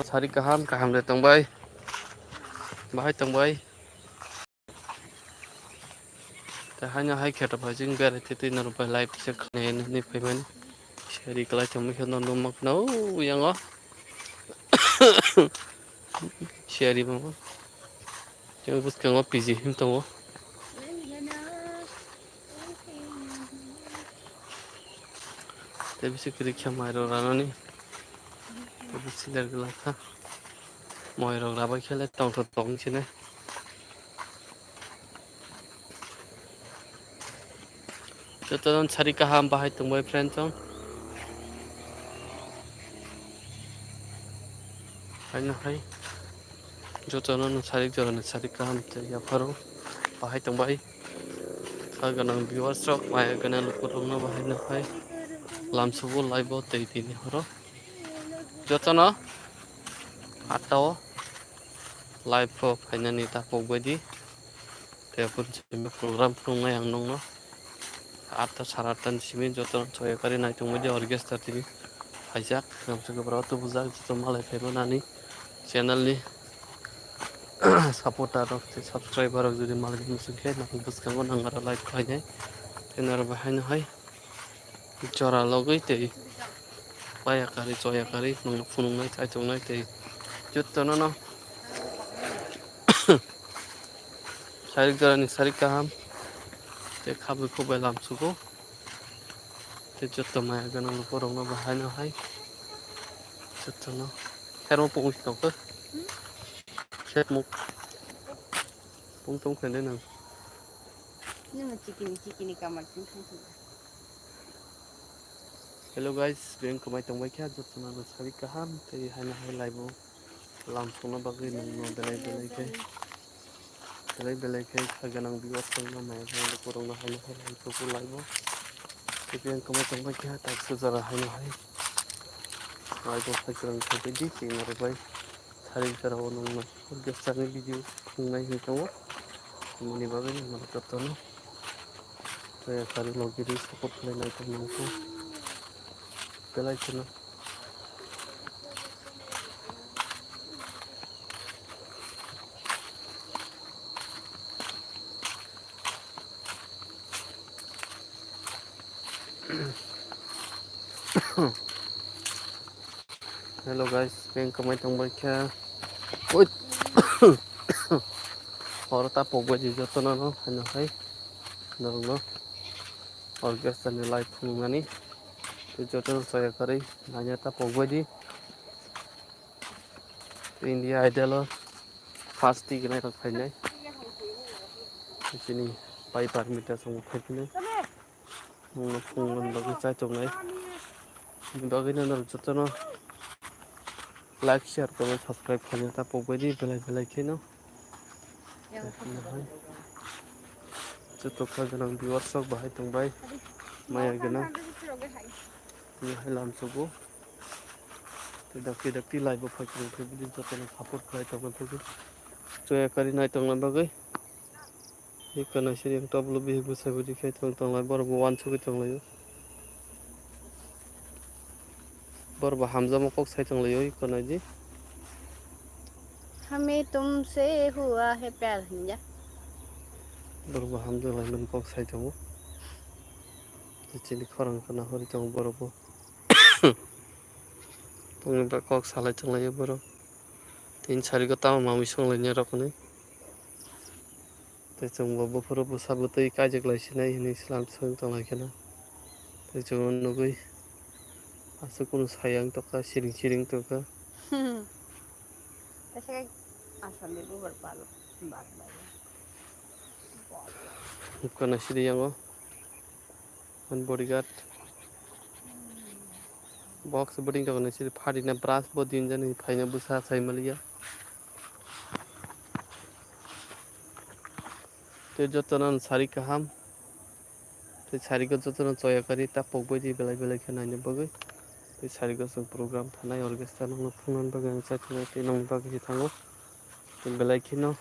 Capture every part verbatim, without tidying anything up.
Sari kaham, kaham de tongbai. Bahai tongbai. Te haino hai kheto phai jing berai twi twi norok bai live se khnai nini phaimani. Sari kwlai tongmani khe norok nukma khna o yango. Sari bo. Tei bwskango P G him tongo. Tei bisi kwrwi khe mairok ranani. Tei bisi ler glak kha. Mairok rabai khe le tongthok tong sini. Jotono sari kaham bahai tongbai friend chong. Haino hai. Jotono no sari jorani sari kaham tei yapharo bahai tongbai. Kha gwnang viewers rok maya gwnang lukurokno bahai no hai. Lamsugo live o tei tini horo. Jotono atta o live o phainani tapok baidi. Tei aphuru simi program phunuknai ang nukno. Atta sara atta ni simi joto soyakari naitung baidi orchestra tini phaijak. Gamsa kwbra o tubujak joto malai phaima nani channel ni supporter rok tei subscriber rok jodi malai muchung khe nang bwskango nang aro like khlainai. Tei naro bahaino hai. Jora logwi tei paya kari, choya kari, nungno phunuknai, chaichoknai tei jotono no sarik jorani sarik kaham tei khabwi khukbai lamsugo tei joto maya gwnang borokno bo haino hai jotono khermo pungwi tongkha. Khermo pung tong khe nang. Nung chikini chikini kamar chikini. Hello guys, beng kwmai tongbai kha, jotono no sarik kaham tei haino hai live o lamsokna bagwi nungno belai belai khe belai belai khe kha gwnang viewers rokno maya gwnang lukurokno haino hai lamsokgo live o. Tei beng kwmai tongbai kha taksa jora haino hai live o phai kwrwng khe baidi tei norok bai. Sarik jora o nungno orchestra ni video phunuknai hinwi tongo. Moni bagwi nungno jotono. Tei sarik logiri support khlainai tongmani khe belai kheno. Hello guys, beng kwmai tongbai kha. Oi. Horo ta pokbai di jotono no, haino hai. Norokno orchestra ni live phunuknani. Tei jotono choya kwrwi naina ta pokbai di. India Idol o first twi gwnai rok phainai. Chini pai permit asongo phaiphinai. Mungno phunukna bagwi chaichoknai. Bagwino norok jotono like, share, comment, subscribe khaina ta pokbai di belai belai kheno. Joto kha gwnang viewers rok bahai tongbai maya gwnang. Tini hai lamsugo. Tei dakti dakti live o phai kwrwng khe bini jotono support khlai tongna bagwi. Choya kari nai tongna bagwi. Iko naisiri ang tabuk bihik bwsai bwdwi khe tong tonglai borok bo uansugwi tonglaio. Borok bo hamjakma kok sai tonglaio iko naidi. हमें तुमसे हुआ है प्यार hinja. Borok bo hamjaklaimani kok sai tongo. Chini khorang khna hori tongo borok bo. Tongni ba kok salai tonglaio borok. Tin sari go tamo mamui songlainai rok hinwi. Tei chwng bo buphuru bwsa bwtwi kaijakhlai sinai hinwi slam swng tonglai kheno. Tei chwngno nugwi aswk kunu sayang tongkha, siring siring tongkha. Kaisa asal ni bubar palo bak bai. Kana sidi yango. Ani bodyguard. Box bwding tongo nai sidi pharina brush bo din jani phaina bwsa sai maliya. Tei jotono ang sari kaham. Tei sari go jotono choya kari ta pokbai di belai belai khe naina bagwi. Tei sari go chwng program thanai orchestra nokno phunukna bagwi ang chaithoknai tei nokni bagwi se thango. Tei belai kheno.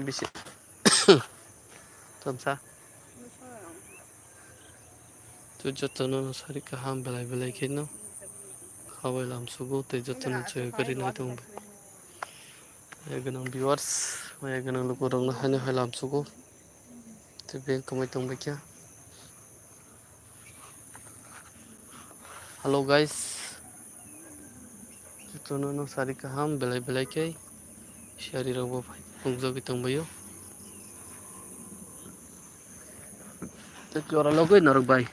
Bisi. Tamsa. Tu jotono sari kaham belai belai kheno. Abai lamsugo tei jotono chaya kari nai tong bai. Maya gwnang viewers, maya gwnang lukurokno haino hai lamsugo. Tei beng kwmai tong bai kha. Hello guys. Jotono no sari kaham belai belai khe. Siyari rok bo phai phunukjagwi tongbaio. Tei jora logwi norok bai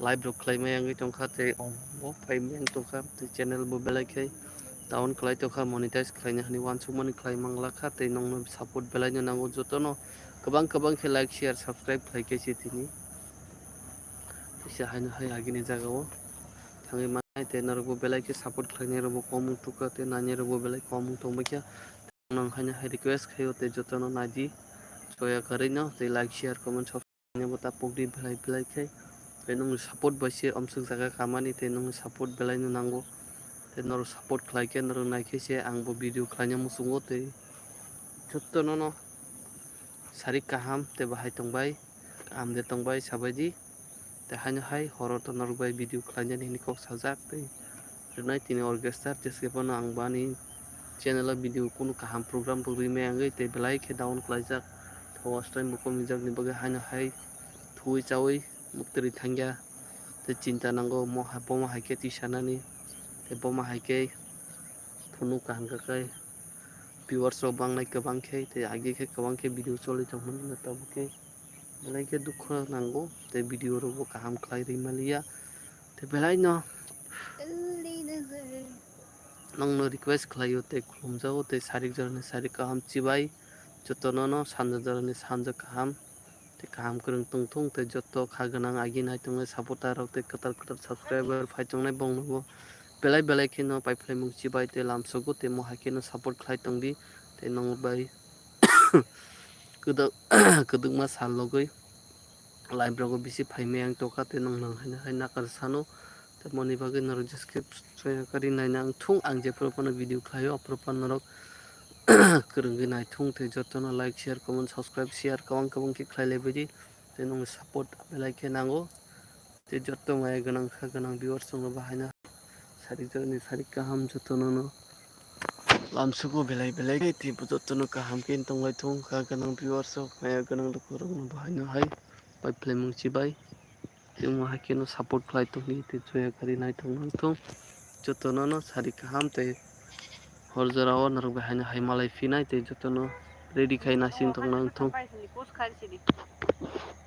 live rok khlaimai wngwi tongkha tei omo phaimai wng tongkha tei channel bo belai khe down khlai tongkha, monetize khlaina hwnwi uansukmani khlai manglakha tei nokno support belaino nango jotono kwbang kwbang khe like share subscribe khlai khe se tini. Teisa haino hai agini jagao thangwi mannai tei norokbo belai khe support khlainai rokbo kom wng tukha tei nainai rokbo belai kom wng tongbaikha. Nang haino hai request khaio tei jotono naidi, choya kwrwino tei like share comment subscribe bo ta pokdi belai belai khe. Tei nokni support bai se omswk jaga kamani tei nokni support belaino nango. Tei norok support khlai khe norok nai khe se ang bo video khlaina muchungo tei jotono no sari kaham tei bahai tongbai. Kaham de tongbai sabaidi. Tei haino hai horo to norok bai video khlainani hwnwi kok sajak tei rwnai tini orchestra tei se phano ang bani channel o video kunu kaham program rwgwi maya wngwi tei belai khe down khlaijak. Watch time bo komijak ni bagwi haino hai thuwi chawi muktwrwi thangya tei chinta nango mo hai bomo hai khe twi sanani tei bomo hai khe phunuk kaham khe viewers rok bangnai kwbang khe tei age khe kwbang khe video choli tongmani tabuk khe. Belai khe dukhu nango tei video rokbo kaham khlai rwi maliya tei belai no nokno request khlaio tei khulumjago tei sarik jorani sarik kaham chibai jotono no sanja jorani sanja kaham tei kaham kwrwng tongthung tei joto kha gwnang agi naitongnai supporter rok tei kwtal kwtal subscriber phai tongnai bongnobo belai belai kheno paiphlaimung chibai tei lamsogo tei mo hai kheno support khlai tongdi tei nokbai kwdwk kwdwkma sal logwi live rogo bisi phaimai ang tokha tei nong nang haino hai nakar sano tei moni bagwi norok jeskhep soya kari naina ang thung ang jephuru phano video khlaio aphuru phano norok kwrwngwi naithung tei jotono like share comment subscribe share kwbang kwbang khe khlai laibaidi tei nongni support belai khe nango tei joto maya gwnang kha gwnang viewers rokno bahaino sarik jorani sarik kaham jotono no lamsugo belai belai khe tei jotono kaham khe tonglaithung kha gwnang viewers rok maya gwnang lukurokno bahaino hai paiphlaimung chibai tei omo hai kheno support khlai tongdi tei choya kari naithung nangthung jotono no sarik kaham tei hor jorao norok bahaino hai malai phinai tei jotono ready khai nasing tong nangthung.